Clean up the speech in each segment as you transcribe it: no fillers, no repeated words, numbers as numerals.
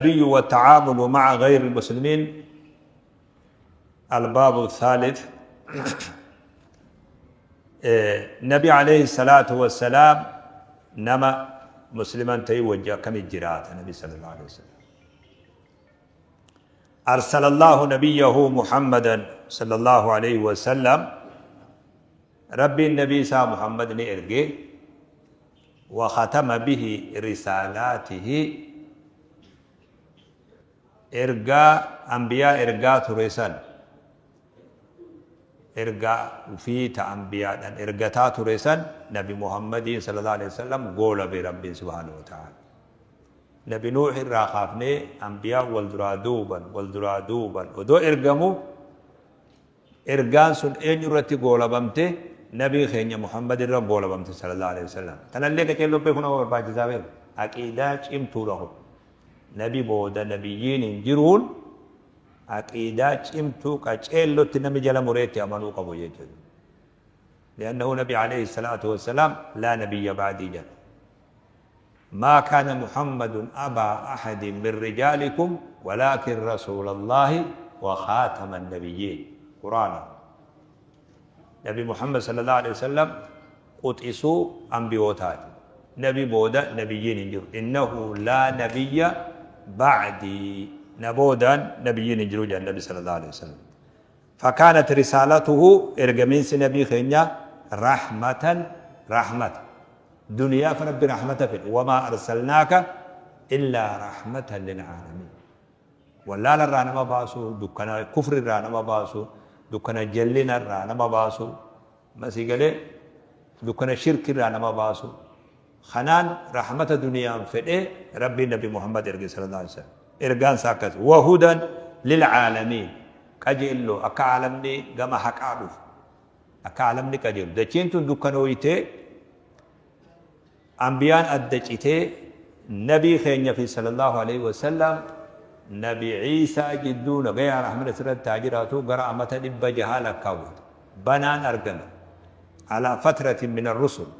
النبي والتعامل مع غير المسلمين. الباب الثالث. نبي عليه الصلاة والسلام نما مسلما تيوجه كم الجرات النبي صلى الله عليه وسلم. أرسل الله نبيه محمدا صلى الله عليه وسلم، ربي النبي سا محمد نئرجي وختم به رسالاته، إرجاء أنبياء إرجاء تريسان إرجاء في أنبياء إرجاء تريسان نبي محمد صلى الله عليه وسلم قول برب سبحانه وتعالى. نبي نوح الراخافني أنبياء والدرادوبا والدرادوبا ودو إرجمو إرجان سن إن يرتي قول بمته نبي خيني محمد الرب قول بمته صلى الله عليه وسلم. تنالي كتير بيكون أول بعد زابير أكيدات إمتوره نبي بودا نبيين جرون أكيدات إمتو كتير تنمي جل مريتي أمانو قبو يجد، لأنه نبي عليه الصلاة والسلام لا نبي بعد جل. ما كان محمد أبا أحد من رجالكم ولكن رسول الله وخاتم النبيين. قرآن نبي محمد صلى الله عليه وسلم قطعسوا أنبيوتات نبي بودا نبيين انجر إنه لا نبي بعدي نبودا نبيين انجروا النبي صلى الله عليه وسلم. فكانت رسالته إرجمين نبي خينيا رحمة رحمة دنيا فرب رحمة في وما أرسلناك إلا رحمة للعالمين. ولا لرانا ما باسو دكنا كفر رانا ما باسو دكنا جلنا رانا ما باسو مسيقلي دكنا شرك رانا ما باسو خنان رحمة دنيا فئة ربي النبي محمد إرجع صلى الله عليه وسلم إرجان ساكت وهدى للعالمين كجيلو أكعلمني جمع حق عرف أكعلمني كجيل دچينتون دكانويته أنبيان أدجته نبي خينيا في صلى الله عليه وسلم نبي عيسى جدون غير رحمة سر التاجراتو قرأ متى بجهالة كاوت بنان أرقم على فترة من الرسل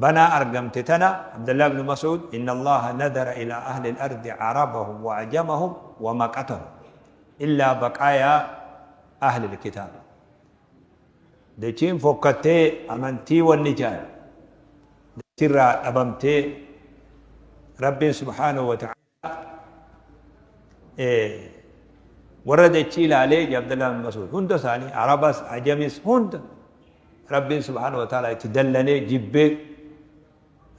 بنا أرقم تتنا عبد الله بن مسعود إن الله نذر إلى أهل الأرض عربهم وعجمهم ومكتهم إلا بقايا أهل الكتاب. دچين فوقتي أمنتي والنجاة ترى أبمتي ربي سبحانه وتعالى ورد الشيل عليه عبد الله بن مسعود هند ثاني عربس عجمس هند ربي سبحانه وتعالى تدلني جبه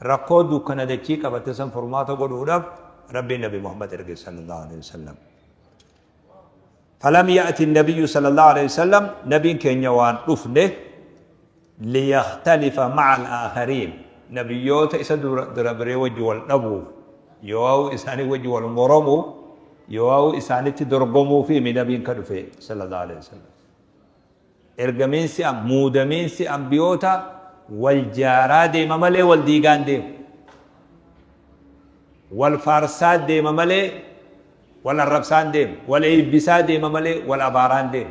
رقود كان دچي كبتسم فرماته قدودا ربي النبي محمد صلى الله عليه وسلم. فلم يأتي النبي صلى الله عليه وسلم نبي كنيوان رفنه ليختلف مع الآخرين نبيوت إسا دربري وجه والنبو يواو إساني وجه والمرمو يواو إساني تدرقمو في من نبي كدفي صلى الله عليه وسلم. إرقمين سي أم مودمين سي أم بيوتا والجارا دي ممالي والديغان دي والفارسات دي ممالي والربسان دي والإبسا دي ممالي والأباران دي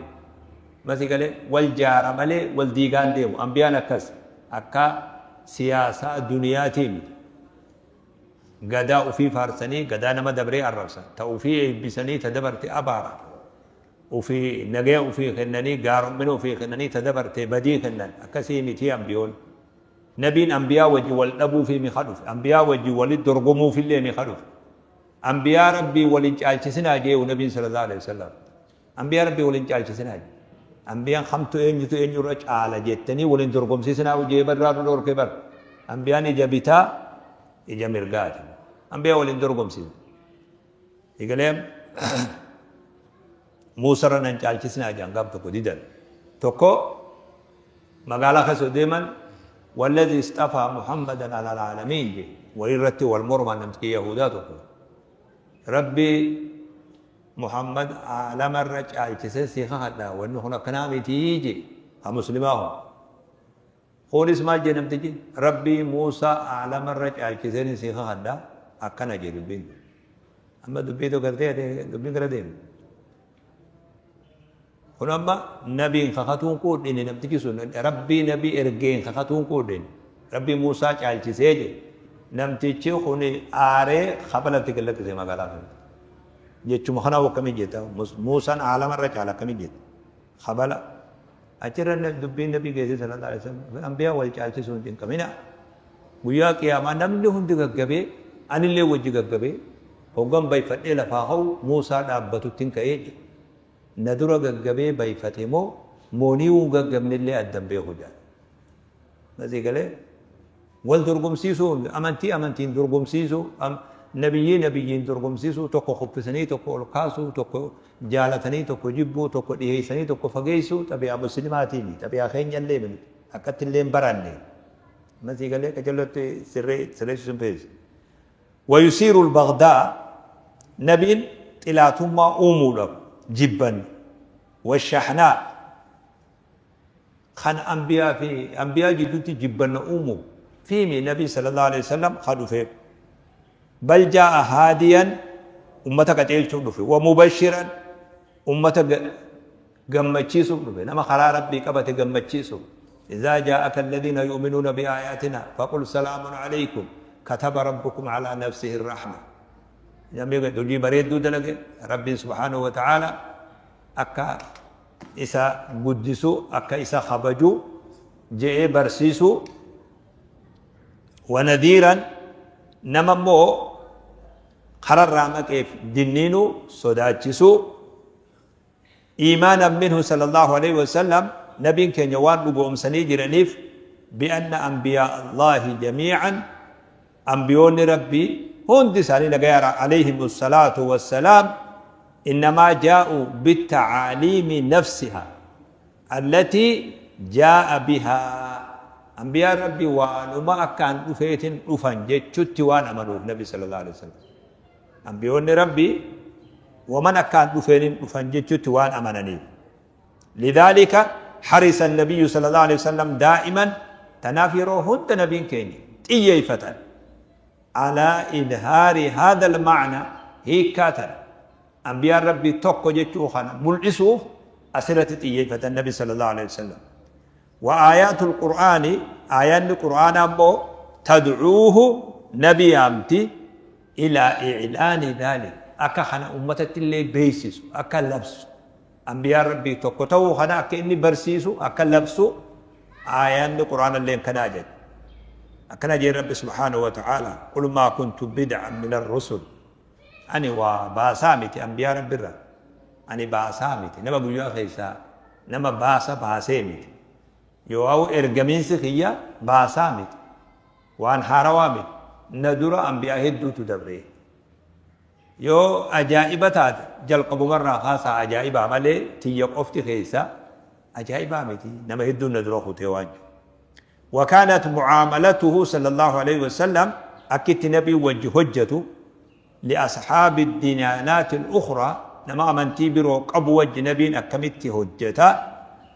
مثل قال والجارا مالي والديغان دي أنبيانا كس أكا سياسة دنيا تيم غدا وفي فارسني غدا نما دبري الربسة توفي بسني تدبرت أبارا وفي نجا وفي خنني غارم منو في خنني تدبرت بدي خنن أكسي متي أنبيون نبين أنبياء وجه والأبو في مخلف أنبياء وجه ولد درقمو في اللي مخلف أنبياء ربي ولد عالشسنا جي ونبي صلى الله عليه وسلم أنبياء ربي ولد عالشسنا جي أنبياء خمتو إن يتو إن يرج على جتني ولين درقم سيسنا وجيبر رادو دور كبر أنبياء نجابتا إجا مرقات أنبياء ولين درقم سيسنا يقولهم موسى رنان عالشسنا جان قام تكو ديدل تكو مقالة خسو ديما والذي اصطفى محمدا على العالمين جي ويرتي والمرمى نمتكي يهودا تكو ربي محمد عالم الرجع الكسن سيخا هذا وإنه هنا كنامي تيجي هم خون اسمه جنم تيجي ربي موسى عالم الرجع الكسن سيخا هذا أكنا جربين أما دبي تو کرتے ہیں دبي کر دیں هنا أما نبي خاتون كود إن نم تيجي سن ربي نبي إرجين خاتون كود إن ربي موسى الكسن Namtichi kun aaree khabalatti gad lakkise magaalaa kana. Jechuma kanaa akkamii jetta? Muusaan aalamarra caala akkamii jetta? Khabala. Achirra dubbiin Nabii geesse sallallahu alaihi wasallam anbiyaa wal caalchisuu hin cinqamina. Guyyaa qiyaamaa namni hundi gaggabee, anillee wajji gaggabee, hoggan bayfadhee lafaa ka'u Muusaa dhaabbatutti hin ka'ee jedhe. Na dura gaggabee bayfate moo mooniiwuu hin gaggabnellee adda hin beeku jedhan. Masii galee wal dorgomsiisuu, amantii amantiin dorgomsiisuu, nabiyyii nabiyyiin dorgomsiisuu, tokko kuffisanii tokko ol kaasuu, tokko jaalatanii tokko jibbuu, tokko dhiheessanii tokko fageessuu xabi'aa muslimaatiin, xabi'aa keenyallee miti, akkatti illee hin baranne. Masii galee qajeellotti sirreessuu hin feesu. ويثير البغضاء نبين xilaatummaa uumuudhaaf jibban والشحناء kan anbiyaa fi anbiyaa jidduutti jibbanna uumuu fiimi nabii sallallahu alaihi wasallam ka dhufeef. بل جاء هاديا ummata qajeelchuuf dhufe, ومبشرا ummata gammachiisuuf dhufe, nama karaa Rabbii qabate gammachiisuuf. إذا جاءك الذين يؤمنون بآياتنا فقل سلام عليكم كتب ربكم على نفسه الرحمة. Namni hojii bareedduu dalage Rabbiin subhaanahu wa ta'ala akka isa guddisu, akka isa kabaju je'ee barsiisu. ونذيرا nama immoo kararraa maqeef dinniinu sodaachisu. إيمانا منه صلى الله عليه وسلم nabiin keenya waan dhugoomsanii jiraniif بأن أنبياء الله جميعا ambiyoonni Rabbii hundi isaanii nagaya عليهم الصلاة والسلام إنما جاءوا بالتعاليم نفسها التي جاء بها أنبياء ربي waanuma akkaan dhufeetin dhufan jechutti waan amanuuf nabi sallallahu alaihi wasallam ambiyoonni Rabbii waman akkaan dhufeenin dhufan jechutti waan amananiif. لذلك حرص النبي صلى الله عليه وسلم دائما tanaaf yeroo hunda nabiin keenya xiyyeeffatan على إظهار هذا المعنى hiikkaa ambiyaan Rabbii tokko jechuu kana mul'isuuf asirratti xiyyeeffatan nabi sallallahu alaihi wasallam. وآيات القرآن آيات القرآن أمو تدعوه نبي أمتي إلى إعلان ذلك akka kana ummatatti illee beeksisu, akka labsu, ambiyaan Rabbii tokko ta'uu kana akka inni barsiisu, akka labsu aayaanni Qur'aana illee kanaa jedhe. Akkana jedhe Rabbi subhaanahu wa ta'ala: قل ما كنت بدعا من الرسل ani waa baasaa miti ambiyaa Rabbirra, ani baasaa miti, nama guyyaa keessaa nama baasa baasee miti, yoo ha'u ergamiinsi kiyya baasaa miti, waan haarawaa miti, na dura ambiyaa hedduutu dabre. Yoo ajaa'iba taate jalqabumarraa kaasaa ajaa'ibaa malee tiyya qofti keessa ajaa'ibaa miti, nama hedduun na dura kutee waan jiru. وكانت معاملته صلى الله عليه وسلم أكت نبي وجه هجته لأصحاب الديانات الأخرى نما أمنتي برو قبو وجه نبي أكمت هجتا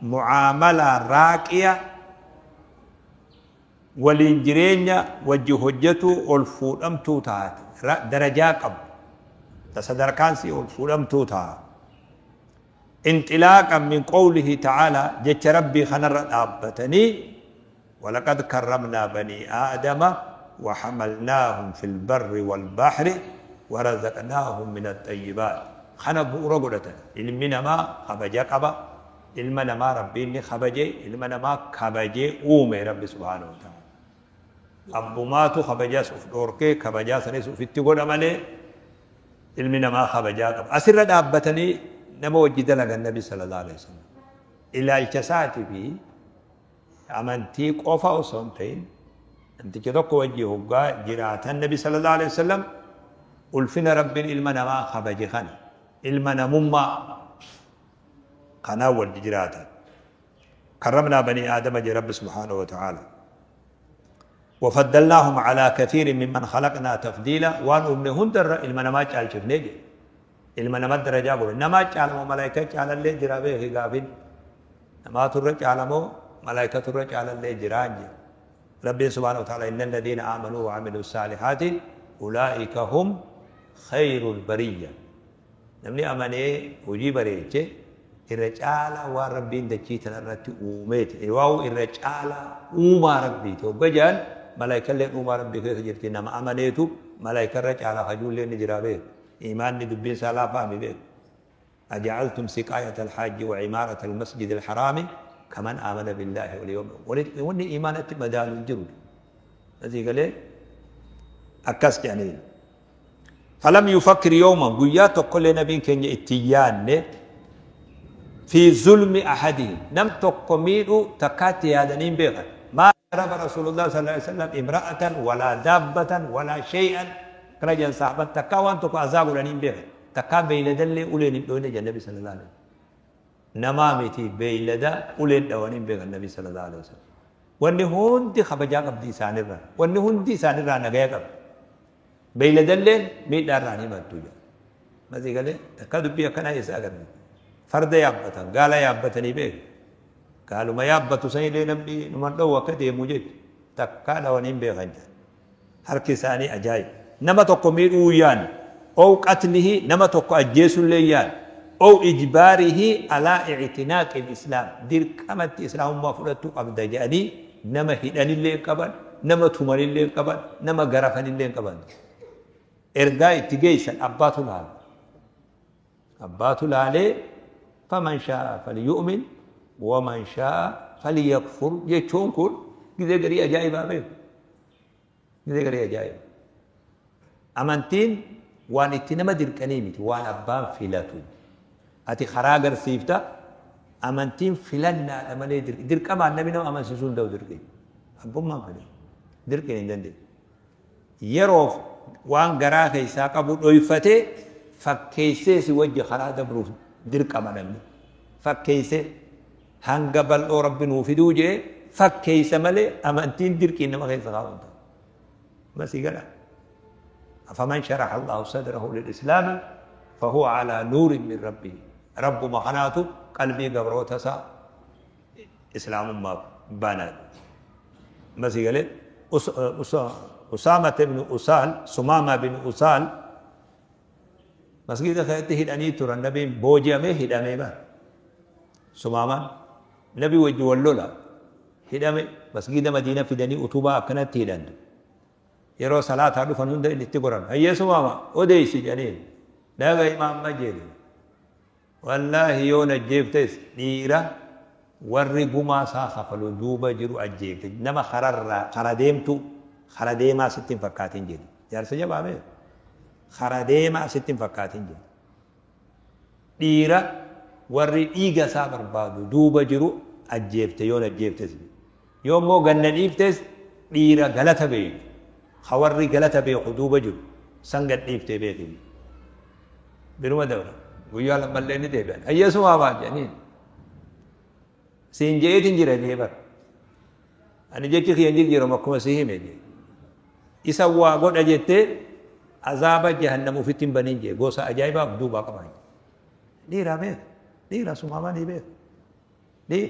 معاملة راقية waliin jireenya wajji hojjetu ol fuudhamtuu taate, darajaa qabu ta sadarkaan si ol fuudhamtuu ta'a. انطلاقا من قوله تعالى jecha Rabbii kanarra dhaabbatanii ولقد كرمنا بني آدم وحملناهم في البر والبحر ورزقناهم من الطيبات kana bu'uura godhatan. Ilmi namaa kabaja qaba, ilma namaa Rabbiin ni kabaje, ilma namaa kabajee uume Rabbi subhaanahu wa ta'ala. Abbumaatu kabajaas uf dhoorkee kabajaa sanis ufitti godha malee ilmi namaa kabajaa qaba. Asirra dhaabbatanii nama wajji dalagan nabi sallallahu alaihi wasallam. Ilaalcha isaatii fi amantii qofa osoo hin ta'in namticha tokko wajji hoggaa jiraatan nabi sallallahu alaihi wasallam ulfina Rabbiin ilma namaa kabaje kana, ilma namummaa kanaa wajji jiraatan. كرمنا بني آدم جي رب سبحانه وتعالى وفضلناهم على كثير ممن خلقنا تفضيلا waan uumne hundarra ilma namaa caalchifnee jedhe. Ilma nama darajaa godhe. Namaa caalamoo malaayika caalallee jira beeki gaafin. Namaaturra caalamoo malaayikaturra caalallee jiraa jedhe. Rabbiin subhaanahu wa ta'ala: إن الذين آمنوا وعملوا الصالحات أولئك هم خير البرية. Namni amanee hojii bareeche irra caalaa waan Rabbiin dachii tanarratti uumeeti. Waa'u irra caalaa uumaa Rabbiiti. Hogga jedhan malaayikalleen uumaa Rabbii keessa jirti. Nama amaneetu malaayikarra caala hajuullee ni jira beeku. Imaanni dubbiin isaa laafaa mi beeku. أجعلتم سقاية الحاج وعمارة المسجد الحرام كمن آمن بالله واليوم. وني إيمانة مدال الجرد الذي قال أكس يعني. فلم يفكر يوما قيات كل نبي كان اتيان في ظلم أحدهم نم تقميل تكاتي هذا نيم بيغا. ما ضرب رسول الله صلى الله عليه وسلم امرأة ولا دابة ولا شيئا كرجا صاحبا تكاوان تكو عذاب لنيم بيغا تكا بيلدن أولين دون النبي صلى الله عليه وسلم نمامتي بيلدا أولين دوانين بيغا النبي صلى الله عليه وسلم. واني هون دي خبجا قبدي سانرا واني هون دي سانرا نغيا قبل بيلدن لين ميت داراني ما توجا ما زي قال تكا دبي كنا يسا فرد يابتن قال يابتني بيك قالوا ما يابتو سني لي نبي نمن دو وكدي موجد تكا دوانين بيغا حركي ساني أجاي نما تقومي ويان أو قتله نما تقو أجيس الليان أو إجباره على اعتناق الإسلام. دير كمت إسلام ما فرطو أبدا جاني نما هداني اللي قبل نما تمني اللي قبل نما غرفني اللي قبل إرجاء تجيسا أباتو لال أباتو لالي فمن شاء فليؤمن ومن شاء فليكفر. يجون كل كذا قري أجايب أبيه كذا قري أجايب أمانتين waan itti nama dirqanii miti waan abbaan filatu. Ati karaa agarsiifta amantiin filannaadha malee dirqamaan namni nama amansiisuu hin danda'u dirqii. Abbummaan filatu dirqiin hin dandeenye. Yeroof waan garaa keessaa qabu dhoyfatee fakkeessee si wajji karaa dabruuf dirqama namni. Fakkeessee hanga bal'oo rabbi nuu fiduu jee fakkeessa malee amantiin dirqiin nama keessa kaa'u. Masii gala. فمن شرح الله صدره للإسلام فهو على نور من ربه. رب مخناته قلبي قبروتسا إسلام ما بنى. مسي قال أسامة بن أسال سمامة بن أسال مسجد خيته الأني ترى النبي بوجي أمي هدامي ما سمامة نبي وجه واللولا هدامي مسجد مدينة في دني أتوبة كانت هدان yeroo salaataa dhufan hunda inni itti goran hayyee sumaama odeessi jedhaniin dhaga imaam majeeli wallaahi yoo ajjeeftes dhiira warri gumaa isaa kafalu duuba jiru ajjeefte nama kararraa kara deemtu kara deemaa sitti hin fakkaatin jedhu jaarsa jabaa mee kara deemaa sitti hin fakkaatin jedhu dhiira warri dhiiga isaa barbaadu duuba jiru ajjeefte yoo ajjeeftes yoo immoo ganna dhiiftes dhiira galata beeku خوري غلطة بيخدوب جل سنگت ديفته بيتي بنو دورة ويا لما اللي ندي بان أي سوا ما جانين سينجيت إنجير ديبر أنا جيت خي إنجير جرو مكوم سيه مجي إسا واقول أجت عذاب جهنم في تيم بنينجي غوسا أجايبا دوبا كمان دي رامي دي رسوما ما دي بيت دي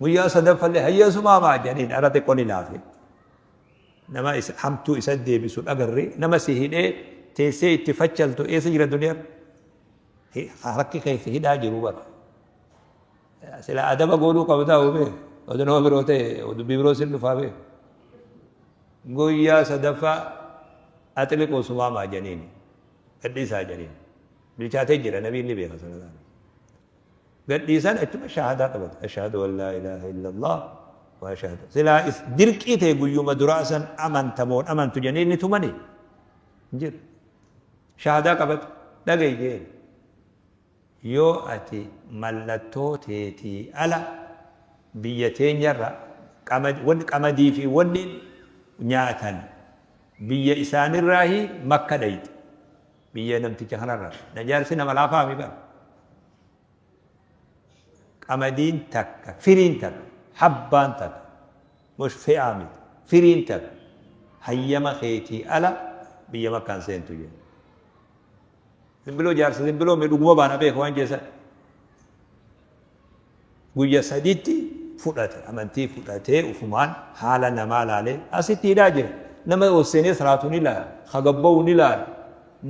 ويا صدف اللي هيا سوا ما جانين أرى تكوني لافي nama hamtuu isa deebisu agarre nama si hidhee teessee itti fachaltu eessa jira duniyaan harki keessa hidhaa jiru bara sila adaba godhuu qabdaa hubee oduu nama biroo ta'e dubbii biroo sin dhufaa bee guyyaa sadaffaa axliquu sumaamaa janiini gadhiisaa janiini bilchaatee jira nabiin ni beeka sana gadhiisaan achuma shaahadaa qabata ashhadu an laa ilaaha illa allah وأشهد سلا دركي تيجو يوم دراسا أمن تمون أمن تجنين تمني جر شهادة قبل دقي جيل يو أتي ملتو تيتي ألا بيتين يرى قمد ون قمدي في ون نياتن بي إسان الراهي مكة ديت بي نمتي جهنم نجار سنة ملافا مبا قمدين تك فرين تك حبان تك مش في عامل فرين تك هيما خيتي ألا بي مكان سين تجين زنبلو جارس زنبلو مدوغو بانا بيك وان جيسا guyya sadiitti fudhate amantii fudhatee ufumaan haala namaa laalee asitti hidhaa jira nama ol seenee salaatu ni laala hagabba'u ni laala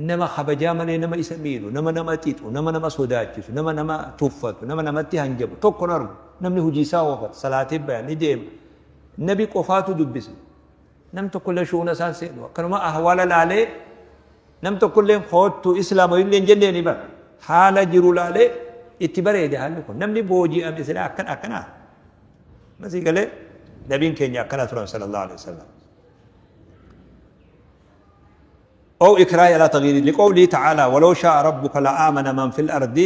nama kabajaa malee nama isa miidhu nama nama xixu nama nama sodaachisu nama nama tuffatu nama namatti hanjabu tokko hin argu namni hojii isaa oofata salaatee bayan ni deema nabi qofaatu dubbisa Nam tokkollee shu'uuna isaan seenu akkanuma ahwaala laalee nam tokkollee koottu islaama illee hin jenneeni bar haala jiru laalee itti bareede haalli kun namni booji'ame silaa akkana akkanaa masii galee nabiin keenya akkana turan sallallahu alaihi wasallam. أو إكراه على تغيير لقوله تعالى ولو شاء ربك لآمن من في الأرض.